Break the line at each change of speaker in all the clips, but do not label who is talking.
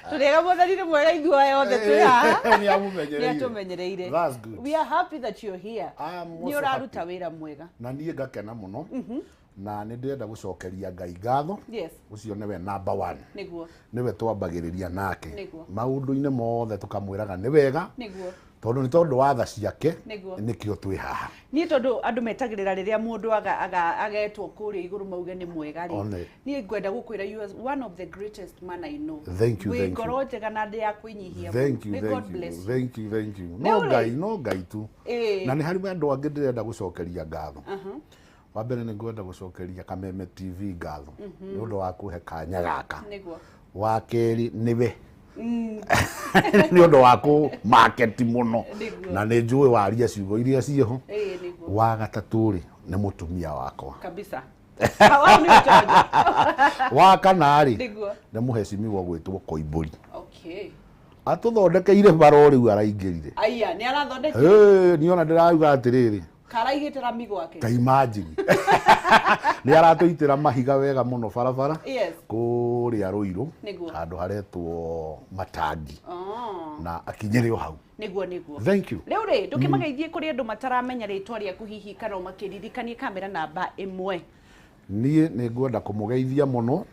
Tũrĩega, Mwathani nĩ mwega, ithuĩ othe twĩ haha.
Nĩ amũmenyereire.
Nĩ atũmenyereire.
That's good.
We are happy that you're here.
I am
Nĩ
also
ũraruta
happy.
wĩra mwega.
Na niĩ ngakena mũno na nĩ ndĩrenda gũcokeria Ngai ngatho. Ũcio nĩwe number one. Nĩwe twambagĩrĩria nake maũndũ-inĩ mothe, tũkamwĩraga nĩ wega tondũ nĩ tondũ wa tha ciake nĩkĩo twĩ haha.
Niĩ tondũ andũ metagĩrĩra rĩrĩa mũndũ agetwo kũrĩa igũrũ mauge nĩ mwega rĩ,
One.
niĩ ngwenda gũkwĩra you are one of the greatest man I know.
Thank you,
Wĩ
thank you.
ngoro njega na ndĩ ya kwĩnyihia.
Thank you.
May
Thank
God
you.
bless you.
Thank you, thank you.
Rĩu
No
rĩ-
Ngai, no Ngai tu. Na nĩ harĩ andũ angĩ ndĩrenda gũcokeria ngatho. Wa mbere nĩ ngwenda gũcokeria Kameme TV ngatho nĩ ũndũ wa kũhe kanya gaka. Wa kerĩ nĩwe nĩ ũndũ wa kũ market mũno na nĩ njũĩ waria ciugo iria ciĩho. Wa gatatũ rĩ, nĩ mũtumia wakwa.
Kabisa, hau nĩ ũtonyo.
Wa kana rĩ, nĩ mũhecimiwa gwĩtwo Koimbũri. Atũthondekeire bara o rĩu araingĩrire.
Aya nĩ arathondeka.
Ĩĩ, niĩ ona ndĩrauga atĩrĩrĩ,
Karaigĩte rami gwake.
Ta imagine, nĩ aratũitĩra mahiga wega mũno barabara kũrĩa Rũirũ, handũ haretwo Matangi, na akinyĩre o hau.
Nĩguo.
Thank you.
Rĩu rĩ, ndũkĩmageithie kũrĩ andũ mataramenya rĩtwa rĩaku hihi, kana ũmakĩririkanie kamera namba 1.
Niĩ nĩ ngwenda kũmũgeithia mũno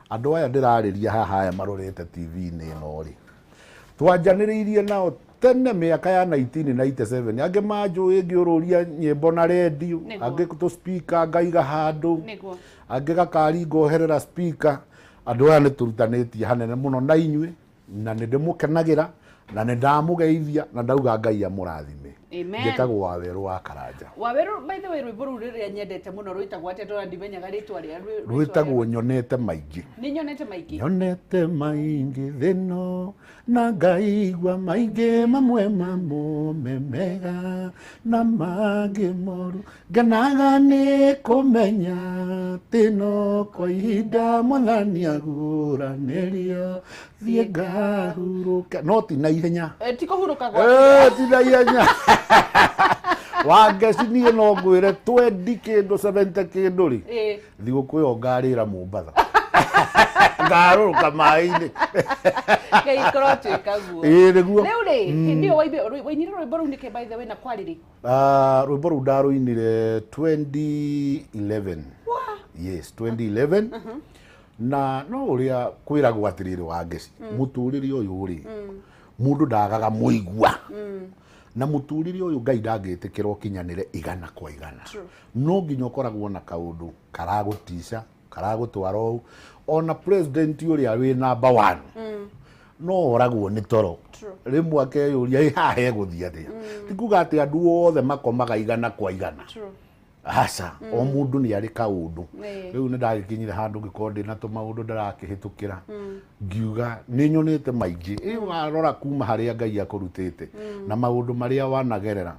andũ aya ndĩrarĩria haha, aya marorete TV-inĩ ĩno rĩ, twanjanĩrĩirie nao tene mĩaka ya 1997. Angĩ manjũĩ ngĩũrũria nyĩmbo na rendio, angĩ tũ speaker ngaiga handũ, angĩ gakari ngoherera speaker. Andũ aya nĩ tũrutanĩtie hanene mũno na inyuĩ, na nĩ ndĩmũkenagĩra na nĩ ndamũgeithia na ndauga Ngai amũrathime.
Amen.
Njĩtagwo Wawerũ wa Karanja.
Wawerũ, by the way, rwĩmbo rũu rĩrĩa nyendete mũno rwĩtagwo atĩa? Tondũ ndimenyaga rĩtwa rĩa
Rwĩtagwo Nyonete Maingĩ.
Nĩ Nyonete Maingĩ.
Nyonete maingĩ thĩno na ngaigua maingĩ, mamwe mamo me mega na mangĩ moru. Ngenaga nĩ kũmenya atĩ no kwa ihinda Mwathani aguũranĩrio, thiĩ ngahurũke, no ti na ihenya.
Eh, ti kũhurũka gwa
Eh, ti na ihenya. Wangeci, niĩ no ngwĩre 20 kĩndũ, 70 kĩndũ rĩ, thigũkũ ĩyo ngarĩra Mombatha, ngarũrũka maĩ-inĩ.
Ngai korwo tuĩka guo.
Ĩĩ, nĩguo.
Rĩu rĩ, hĩndĩ ĩyo wainire rwĩmbo rũu nĩkĩ, by the way, na kwarĩrĩ?
Ah, rwĩmbo rũu ndarũinire 2011. Yes, 2011. Na no ũrĩa kwĩragwo atĩrĩrĩ, Wangeci, mũtũrĩre ũyũ rĩ, mũndũ ndagaga mũigua, na mũtũrĩre ũyũ Ngai ndangĩtĩkĩra ũkinyanĩre 100%. No nginya ũkoragwo na kaũndũ karagũtica, karagũtwara ũũ. Ona president ũrĩa wĩ number one no oragwo nĩ toro rĩmwe, akeyũria, ĩ haha hegũthiĩ atĩa? Ti kuga atĩ andũ othe makomaga 100%. Aca, o mũndũ nĩ arĩ kaũndũ. Rĩu nĩ ndagĩkinyire handũ ngĩkorwo ndĩ na tũmaũndũ ndĩrakĩhĩtũkĩra, ngiuga nĩ nyonete maingĩ. Ĩ warora kuma harĩa Ngai akũrutĩte na maũndũ marĩa wanagerera,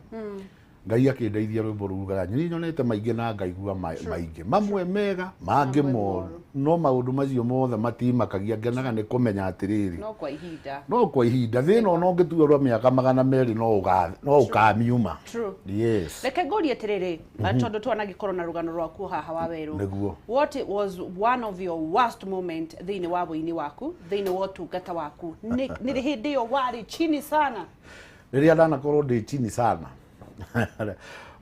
Ngai akĩndeithia. Rwĩmbo rugaga nĩ nyonete maingĩ na ngaigua maingĩ, mamwe mega, mangĩ
Mamwe
moru, no maũndũ macio mothe matimakagia. Ngenaga nĩ kũmenya atĩrĩrĩ,
no kwa ihinda.
No kwa ihinda. Thĩna ona ũngĩtua rwa mĩaka 200 no ũkamiuma. Yes.
Reke ngũrie atĩrĩrĩ, tondũ twanagĩkorwo na rũgano rwaku haha, Wawerũ. What was one of your worst moment thĩinĩ wa wũini waku, thĩinĩ wa ũtungata waku? Nĩ hĩndĩ ĩyo warĩ chini sana?
Rĩrĩa ndanakorwo ndĩ chini sana,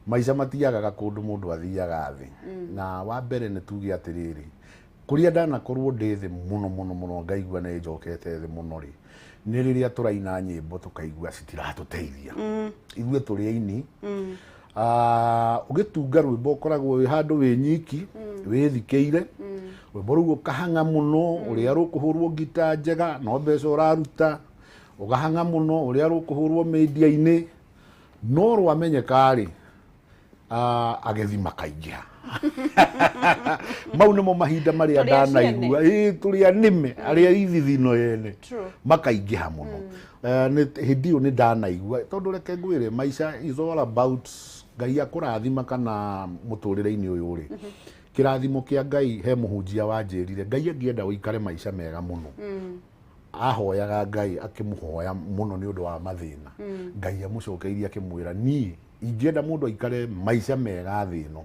maica matiagaga kũndũ mũndũ athiaga thĩ. Na wa mbere nĩ tuge atĩrĩrĩ, kũrĩa ndanakorwo ndĩ thĩ mũno mũno mũno, ngaigua nĩ njokete thĩ mũno rĩ, nĩ rĩrĩa tũraina nyĩmbo tũkaigua citiratũteithia ithuĩ tũrĩ aini. Ah, ũgĩtunga rwĩmbo ũkoragwo wĩ handũ wĩ nyiki, wĩthikĩire rwĩmbo rũu, ũkahang'a mũno ũrĩa rũkũhũrwo ngita njega, no mbeca ũraruta, ũgahang'a mũno ũrĩa rũkũhũrwo media-inĩ, no rwamenyeka rĩ, agethi makaingĩha. Mau nĩmo mahinda marĩa
Tũrĩ a
ndanaigua ĩĩ, tũrĩ a nĩme arĩa ithithino yene makaingĩha mũno. Hĩndĩ ĩyo nĩ ndanaigua, tondũ reke ngwĩre, maica is all about Ngai akũrathima kana mũtũrĩre-inĩ ũyũ rĩ, kĩrathimo kĩa Ngai. He mũhunjia wanjĩrire Ngai angĩenda ũikare maica mega mũno, ahoyaga Ngai, akĩmũhoya mũno nĩ ũndũ wa mathĩna. Ngai amũcokeirie akĩmwĩra, niĩ ingĩenda mũndũ aikare maica mega thĩ ĩno,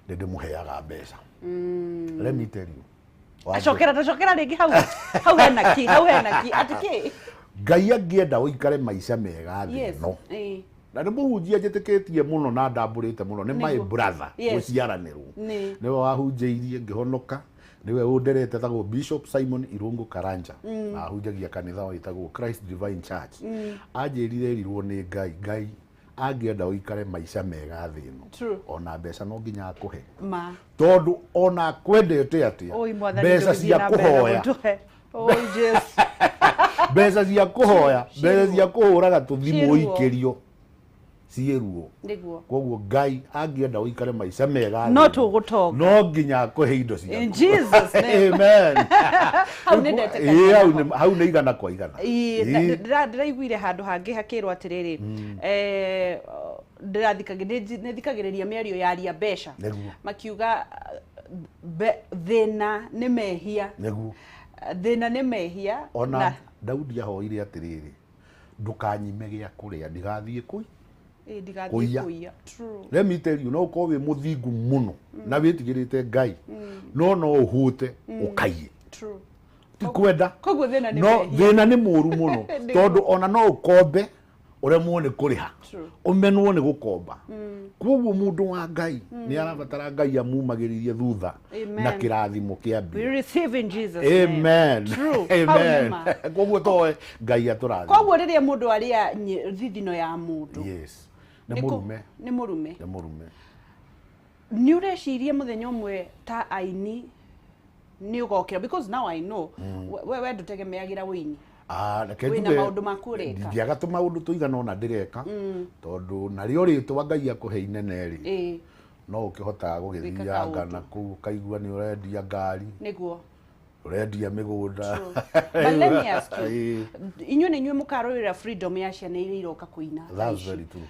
nĩ ndĩmũheaga mbeca. Let me tell you,
Acokera tacokera rĩngĩ hau hau hena ki, hau hena ki atĩ kĩ?
Ngai angĩenda ũikare maica mega thĩ ĩno. Na nĩ mũhunjia njĩtĩkĩtie mũno na ndambũrĩte mũno, nĩ my brother gũciaranĩrwo. Nĩwe wahunjĩirie ngĩhonoka, nĩwe ũnderete, etagwo Bishop Simon Irungu Karanja. Na ahunjagia kanitha wĩtagwo Christ Divine Church. Anjĩrire erirwo nĩ Ngai, Ngai angĩenda ũikare maica mega thĩ ĩno, ona mbeca no nginya akũhe.
Ma.
Tondũ ona kwendete atĩa,
Oi, Mwathani,
mbeca
ndũgĩthiĩ
cia
na mbere na
kũhoya.
gũtũhe. Oi, Jesu.
Mbeca cia kũhoya, mbeca cia kũhũraga tũthimũ
Ciĩruo.
ũikĩrio ciĩruo.
Nĩguo.
Koguo Ngai angĩenda ũikare maica mega
No
thĩ ĩno,
tũgũtonga.
no nginya akũhe indo ciaku.
In Jesus name.
Amen.
Hau nĩ ndetĩkania
Ĩĩ, hau
naho.
hau nĩ igana kwa igana.
Ĩĩ,
Ĩĩ.
ndĩraiguire handũ hangĩ hakĩrwo atĩrĩrĩ, nĩthikagĩrĩria mĩario ya aria mbeca.
Nĩguo.
Makiuga, thĩna nĩ mehia.
Nĩguo.
Thĩna nĩ mehia.
Ona
na
Daudi ahoire atĩrĩrĩ, ndũkanyime gĩa kũrĩa, ndigathiĩ kũi.
Ĩĩ, ndigathiĩ
Kũiya.
kũiya. True.
Let me tell you, no ũkorwo wĩ mũthingu mũno na wĩtigĩrĩte Ngai, no no ũhũte ũkaiye.
True.
Ti kwenda.
Koguo thĩna nĩ
No
mehia.
thĩna nĩ mũru mũno,
Nĩguo.
tondũ ona no ũkombe ũremwo nĩ kũrĩha,
True.
ũmenwo nĩ gũkomba. Koguo mũndũ wa Ngai nĩ arabatara Ngai amumagĩrĩrie thutha
Amen.
na kĩrathimo kĩa mbia.
We receive in Jesus name.
Amen.
True. Hau
Amen.
nĩ ma.
Koguo toe Ngai atũrathime.
Koguo rĩrĩa mũndũ arĩa thithino ya mũndũ.
Yes. Nĩ mũrume.
Nĩ mũrume.
Nĩ mũrume.
Nĩ ũreciria mũthenya ũmwe ta aini nĩ ũgokĩra, because now I know we ndũtegemeagĩra ũini.
Reke
Wĩna
njuge,
maũndũ maku ũreka.
ndingĩaga tũmaũndũ tũigana ũna ndĩreka, tondũ narĩo rĩtwa Ngai akũhe inene rĩ, no ũkĩhotaga
Gwĩka
gũgĩthianga
kaũndũ.
na kũu ũkaigua nĩ ũrendia ngari,
Nĩguo.
ũrendia mĩgũnda.
But let me ask you, inyuĩ nĩ inyuĩ mũkarũĩrĩra freedom ya ciana iria iroka kũina thaa
That's
ici.
very true.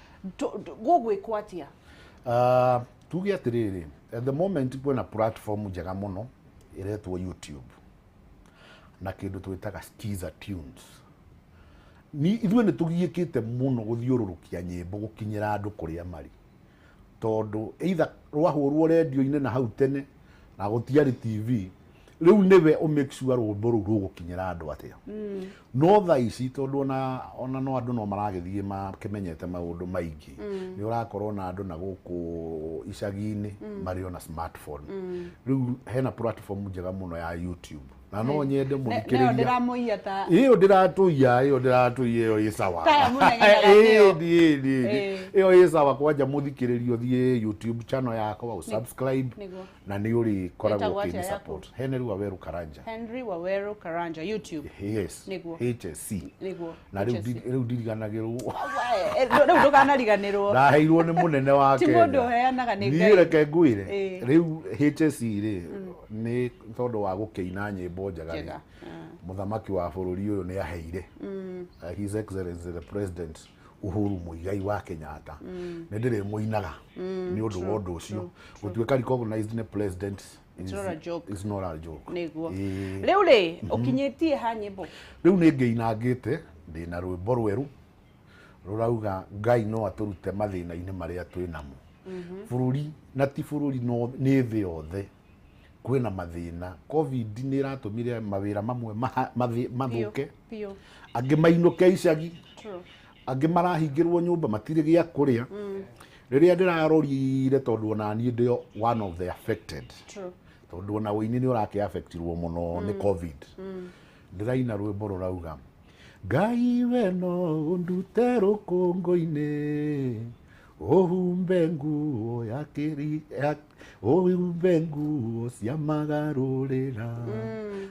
Gũgwĩkwo atĩa?
Tuge atĩrĩrĩ, at the moment kwĩna platform njega mũno ĩretwo YouTube na kĩndũ twĩtaga Skiza Tunes. Ni ithuĩ nĩ tũgiĩkĩte mũno gũthiũrũrũkia nyĩmbo gũkinyĩra andũ kũrĩa marĩ, tondũ either rwahũrwo rendio-inĩ na hau tene na gũtiarĩ TV, rĩu nĩwe ũ make sure rwĩmbo rũu rũgũkinyĩra andũ atĩa. No thaa ici tondũ ona no andũ no maragĩthiĩ makĩmenyete maũndũ maingĩ, nĩ ũrakorwo na andũ na gũkũ icagi-inĩ marĩ ona smartphone. Rĩu hena platform njega mũno ya YouTube na no nyende
Nĩyo
mũthikĩrĩria.
ndĩramũiya ta
Ĩyo ndĩratũiya, ĩyo ndĩratũiya, ĩyo ĩ sawa.
Taya mũnegena ĩyo.
Ĩĩ, ĩĩ, ĩĩ. Ĩyo ĩ sawa. Kwanja mũthikĩrĩrio thiĩ YouTube channel yakwa ũ subscribe
Nĩguo.
na nĩ ũrĩkoragwo
Ĩtagwo atĩa
ũkĩni
yaku?
support. Henry Waweru Karanja.
Henry Waweru Karanja YouTube.
Yes.
Nĩguo.
HSC.
Nĩguo.
Na rĩu
HSC.
rĩu ndiriganagĩrwo.
Rĩu ndũkanariganĩrwo.
Ndaheirwo nĩ mũnene wa
Ti
Kenya.
mũndũ ũheanaga nĩ
Niĩ
Ngai.
reke ngwĩre.
Ĩĩ.
Rĩu HSC rĩ nĩ tondũ wa gũkĩina nyĩmbo njega rĩ,
Njega.
mũthamaki wa bũrũri ũyũ nĩ aheire. His Excellency the President Uhuru Muigai wa Kenyatta. Nĩ ndĩrĩmũinaga nĩ ũndũ wa ũndũ ũcio. Gũtuĩka recognized nĩ president
It's not a joke.
is not a joke.
Nĩguo.
Ĩĩ.
Rĩu rĩ ũkinyĩtie ha nyĩmbo?
Rĩu nĩ ngĩinangĩte, ndĩna rwĩmbo rwerũ rũrauga Ngai no atũrute mathĩna-inĩ marĩa twĩ namo. Bũrũri na ti bũrũri no nĩ thĩ yothe kwĩna mathĩna. Covid nĩ ĩratũmire mawĩra mamwe mathũke,
Biũ.
angĩ mainũke icagi,
True.
angĩ marahingĩrwo nyũmba matirĩ gĩa kũrĩa. Rĩrĩa ndĩrarorire, tondũ ona niĩ ndĩ one of the affected.
True.
Tondũ ona ũini nĩ ũrakĩ affectirwo mũno nĩ Covid. Ndĩraina rwĩmbo rũrauga Ngai we no ũndute rũkũngũ-inĩ, ũhumbe nguo ya kĩri, ya, ũhumbe nguo cia magarũrĩra,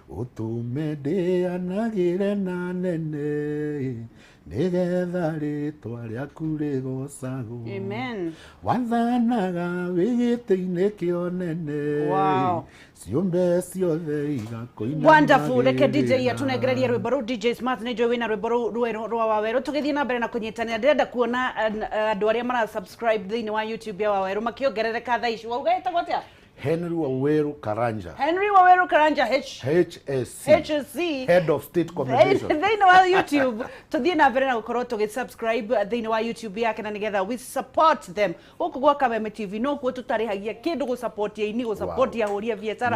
ũtũme ndĩanagĩre na nene, nĩgetha rĩtwa rĩaku rĩgocagwo.
Amen.
Wathanaga wĩ gĩtĩ-inĩ kĩonene.
Wow.
Ciũmbe ciothe igakũina
Wonderful. Reke DJ
magĩrĩra.
atunengererie rwĩmbo rũu. DJ Smart nĩ njũĩ wĩna rwĩmbo rũu rwerũ rwa Waweru. Tũgĩthiĩ na mbere na kũnyitanĩra, ndĩrenda kuona andũ arĩa mara subscribe thĩinĩ wa YouTube ya Waweru makĩongerereka thaa ici. Wauga ĩtagwo atĩa?
Henry Waweru Karanja.
Henry Waweru Karanja H
HSC.
HSC.
Head of State Commendation.
Thĩinĩ wa YouTube tũthiĩ na mbere na gũkorwo tũgĩ-subscribe thĩinĩ wa YouTube yake na nĩgetha we support them. Gũkũ gwa Kameme TV nokuo tũtarĩhagia kĩndũ gũsupport aini, gũsupport ahũri a biacara.